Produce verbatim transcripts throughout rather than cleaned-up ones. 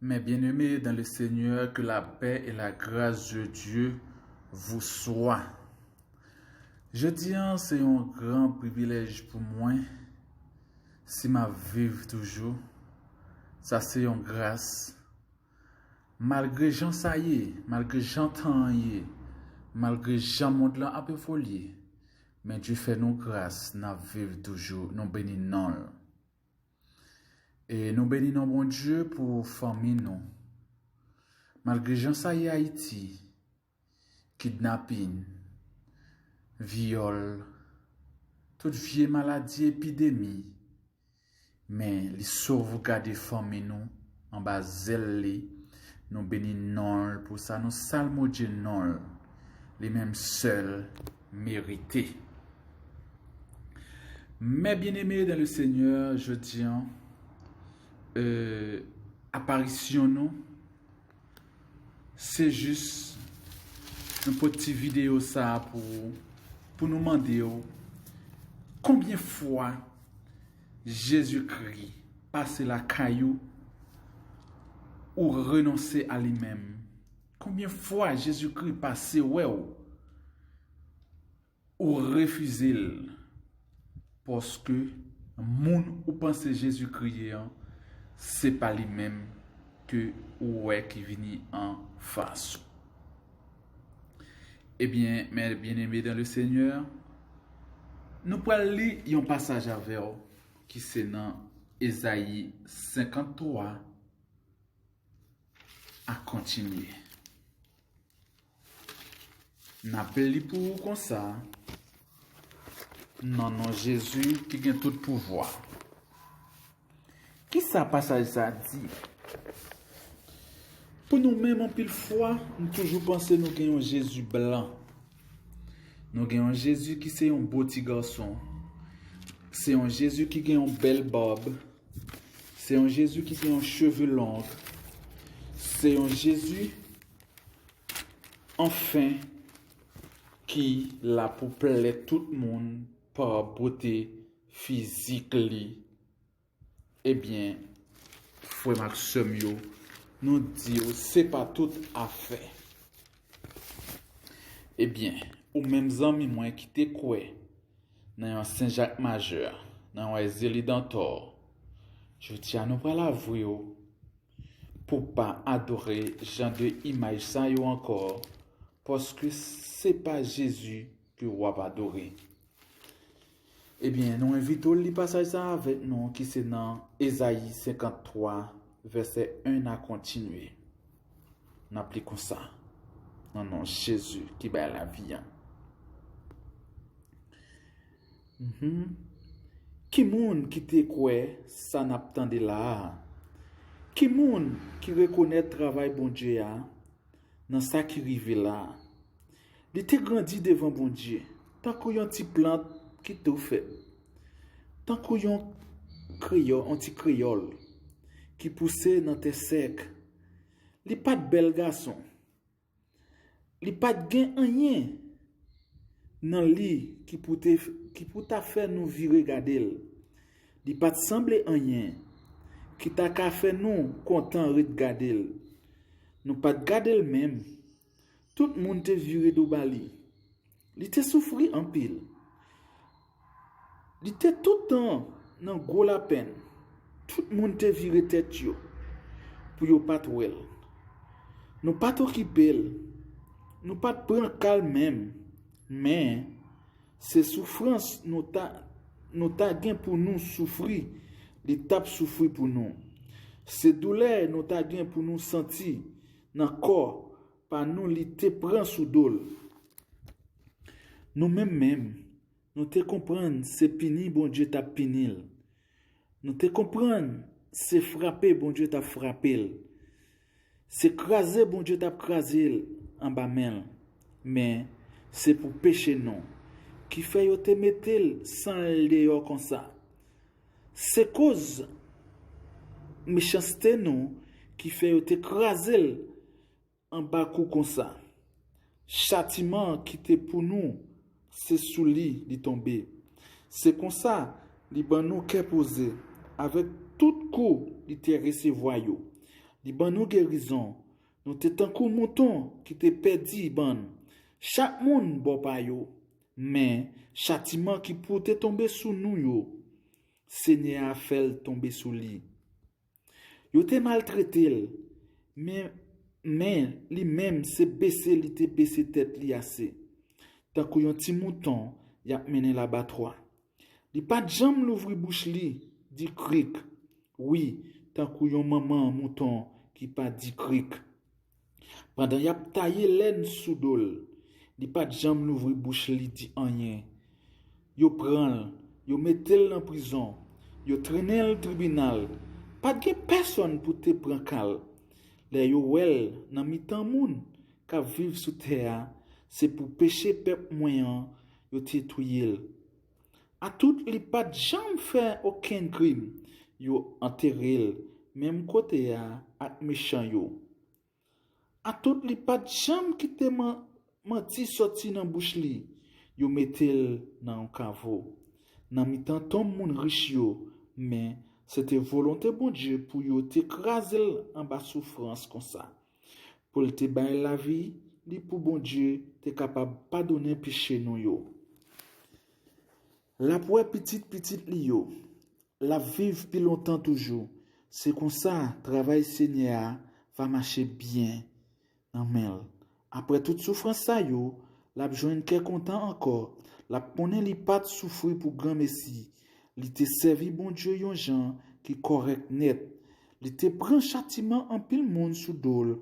Mes bien-aimés dans le Seigneur, que la paix et la grâce de Dieu vous soient. Jodi an, se yon gran privilèj pou mwen. Si m ap viv toujou, sa se yon gras. Malgre jan sa ye, malgre jan tan an ye, malgre jan mond lan ap evolye, men Dye fè nou gras, n ap viv toujou, nou beni non l. E nou beni non Bondye pou fanmi nou. Malgre jan sa ye Ayiti, kidnapin, vyòl, tout vye maladi, epidemi, men li sovgade fanmi nou anba zèl li. Nou beni non l pou sa, nou salmodye non l, li menm sèl merite. Mes bien-aimés dans le Seigneur, jodi an, euh, aparisyon nou, se jis nou pote ti videyo sa a pou, pou nou mande w, konbyen fwa Jezikri pase lakay ou, ou renonse a li menm? Konbyen fwa Jezikri pase wè w, ou refize l? Paske moun ou panse Jezikri ye an, se pa li menm ke ou wè ki vini anfas ou. Ebyen, mes bien-aimés dans le Seigneur, nou pral li yon pasaj avè w ki se nan Ezayi senkanntwa a kontinye. N ap li pou ou konsa, nan non Jezi ki gen tout pouvwa. Kisa pasaj sa a di? Pou nou menm, anpil fwa, nou toujou panse nou gen yon Jezi blan. Nou gen yon Jezi ki se yon bo ti gason. Se yon Jezi ki gen yon bèl bab. Se yon Jezi ki gen yon cheve long. Se yon Jezi, anfen, ki la pou plè tout moun pa bote fizik li. Ebyen, frè m ak sè m yo, nou di w se pa tout afè. Ebyen, ou menm zanmi mwen ki te kwè nan yon Sen Jak Majè, nan yon Èzili Dantò, jodi a nou pral avwe w pou w pa adore jan de imaj sa yo ankò, paske se pa Jezi ke w ap adore. Ebyen, nou envite w li pasaj sa avèk nou ki se nan Ezayi senkanntwa, vèsè en a kontinye. N ap li konsa, nan non Jezi ki bay lavi an. Mhm. Ki moun ki te kwè sa n ap tande la a? Ki moun ki rekonèt travay Bondye a nan sa ki rive la a? Li te grandi devan Bondye, tankou yon ti plant ki tou fèb, tankou yon kreyò-, yon ti kreyòl ki pouse nan tè sèk. Li pa t bèl gason. Li pa t gen anyen nan li ki pou te, ki pou ta fè nou vire gade l. Li pa t sanble anyen ki ta ka fè nou kontan ret gade l. Nou pa t gade l menm. Tout moun te vire do ba li. Li te soufri anpil. Li te tout tan nan gwo lapenn. Tout moun te vire tèt yo pou yo pa t wè l. Nou pa t okipe l. Nou pa t pran ka l menm. Men, se soufrans nou ta, nou ta gen pou nou soufri, li t ap soufri pou nou. Se doulè nou ta gen pou nou santi nan kò pa nou li te pran sou do l. Nou menm menm, nou te konprann se pini Bondye t ap pini l. Nou te konprann se frape Bondye t ap frape l. Se kraze Bondye t ap kraze l anba men l. Men, se pou peche nou ki fè yo te mete l san l deyò konsa. Se koz mechanste nou ki fè yo te kraze l anba kou konsa. Chatiman ki te pou nou, se sou li li tonbe. Se konsa, li ban nou kè poze, avèk tout kou li te resevwa yo. Li ban nou gerizon. Nou te tankou mouton ki te pèdi bann. Chak moun bò pa yo. Men, chatiman ki pou te tonbe sou nou yo, Senyè a fè l tonbe sou li. Yo te maltrete l, men, men li menm se bese li te bese tèt li ase. Tankou yon ti mouton, y ap mennen l abatwa. Li pa t janm louvri bouch li, di krik. Wi, tankou yon manman mouton ki pa di krik. Pandan y ap taye lèn sou do l, li pa t janm louvri bouch li di anyen. Yo pran l, yo mete l nan prizon, yo trennen l tribinal. Pa t gen pèsonn pou te pran ka l. Lè yo wè l nan mitan moun k ap viv sou tè a, se pou peche pèp mwen an yo te touye l. Atout li pa t janm fè okenn krim, yo antere l menm kote a ak mechan yo. Atout li pa t janm kite man- manti soti nan bouch li, yo mete l nan yon kavo. Nan mitan tonm moun rich yo, men se te volonte Bondye pou yo te kraze l anba soufrans konsa. Pou l te bay lavi li pou Bondye te kapab padonnen peche nou yo. L ap wè pitit pitit li yo. L ap viv pi lontan toujou. Se konsa, travay Senyè a va mache byen nan men l. Apre tout soufrans sa yo, l ap jwenn kè kontan ankò. L ap konnen li pa t soufri pou granmesi. Li te sèvi Bondye yon jan ki kòrèk nèt. Li te pran chatiman anpil moun sou do l.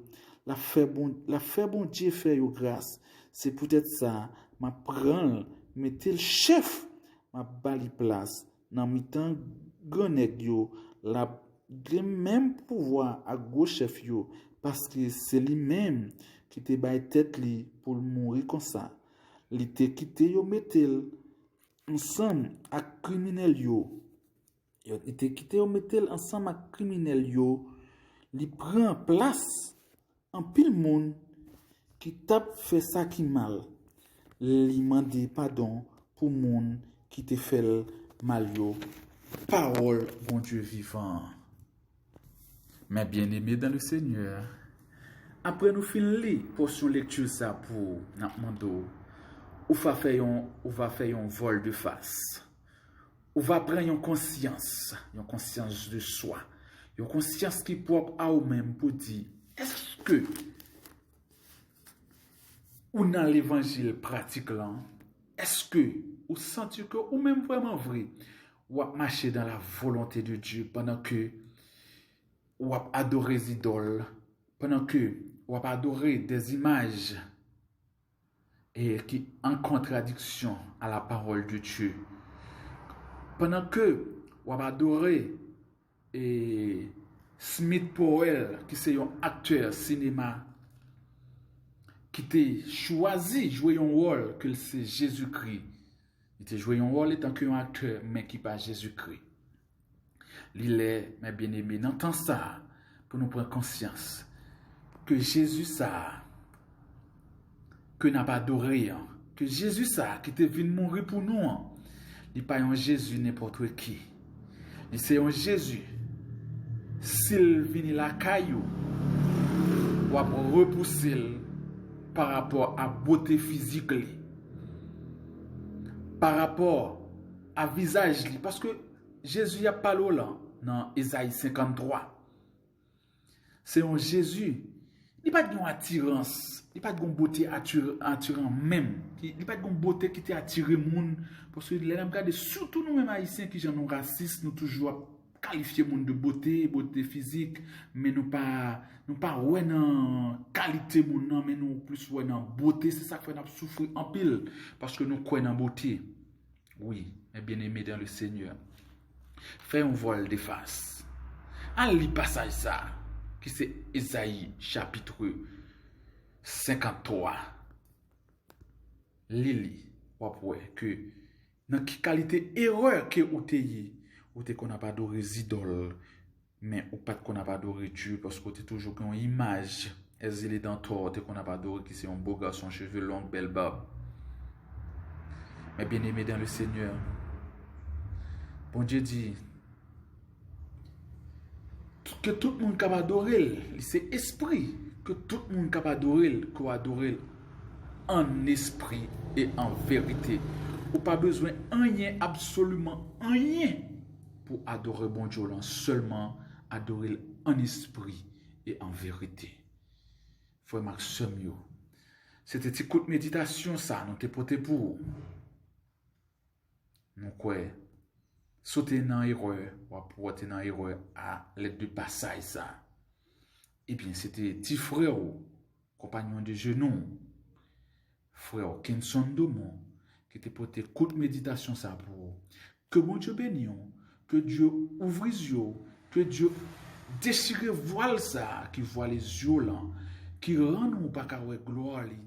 L ap fè bon, l ap fè Bondye fè yo gras. Se poutèt sa, m ap pran l, mete l chèf, m ap ba li plas. Nan mitan gran nèg yo, l ap gen menm pouvwa ak gwo chèf yo, paske se li menm ki te bay tèt li pou l mouri konsa. Li te kite yo mete l ansanm ak kriminèl yo. Yo, li te kite yo mete l ansanm ak kriminèl yo. Li pran plas anpil moun ki t ap fè sa ki mal. Li mande padon pou moun ki te fè l mal yo. Pawòl Bondye vivan an. Mes bien-aimés dans le Seigneur, apre nou fin li pòsyon lekti sa pou ou, n ap mande w, ou va fè yon, ou va fè yon vòl de fas. Ou va pran yon konsyans, yon konsyans de swa, yon konsyans ki pwòp a ou menm pou di, èske ou nan levanjil pratik lan? Èske ou santi ke ou menm vrèman vre, w ap mache dans la volonté de Dieu pandan ke w ap adore zidòl, pandan ke w ap adore des images e ki an kontradiksyon a la parole de Dieu? Pandan ke w ap adore e Smith Powell, ki se yon aktè sinema ki te chwazi jwe yon wòl ke l se Jezikri. Li te jwe yon wòl etanke yon aktè, men ki pa Jezikri. Li lè, mes bien-aimés, nan tan sa a, pou nou pran konsyans ke Jezi sa a, ke n ap adore an, ke Jezi sa a ki te vin mouri pou nou an, li pa yon Jezi nenpòt ki. Li se yon Jezi, si l vini lakay ou, w ap repouse l pa rapò a bote fizik li, pa rapò a vizaj li. Paske Jezi y ap pale w lan nan Ezayi senkanntwa. Se yon Jezi. Li pa t gen yon atirans. Li pa t gen yon bote atire, atiran menm. Ki- Li pa t gen yon bote ki te atire moun. Paske lè n ap gade, sitou nou menm Ayisyen, kijan nou rasis, nou toujou ap kalifye moun de bote, bote fizik, men nou pa, nou pa wè nan kalite moun nan, men nou plis wè nan bote. Se sa k fè n ap soufri anpil, paske nou kwè nan bote. Wi, mes bien-aimés dans le Seigneur, fè yon vòl de fas. Al li pasaj sa, ki se Ezayi chapit senkanntwa. Li li, w ap wè ke nan ki kalite erè ke ou te ye, ou te konn ap adore zidòl, men ou pa t konn ap adore Dye, paske w te toujou gen yon imaj Èzili Dantò te konn ap adore, ki se yon bo gason, cheve long, bèl bab. Mes bien-aimés dans le Seigneur, Bondye di, tout Ke tout moun kab adore l. Li se espri. Ke tout moun kab adore l, ke w adore l an espri e an verite. Ou pa bezwen anyen, absoliman anyen, pou adore Bondye w lan. Sèlman adore l an espri e an verite. Frè m ak sè m yo, se te ti kout meditasyon sa nou te pote pou ou. Nou kwè, si w te nan erè, w ap wè w te nan erè a lèt de pasaj sa. Ebyen, se te ti frè w, konpanyon de jenou, frè w Kenson Domon, ki te pote kout meditasyon sa pou ou. Ke Bondye beni w, ke Dye ouvri zye w, ke Dye dechire vwal sa ki vwale zye w lan, ki rann ou pa ka wè glwa li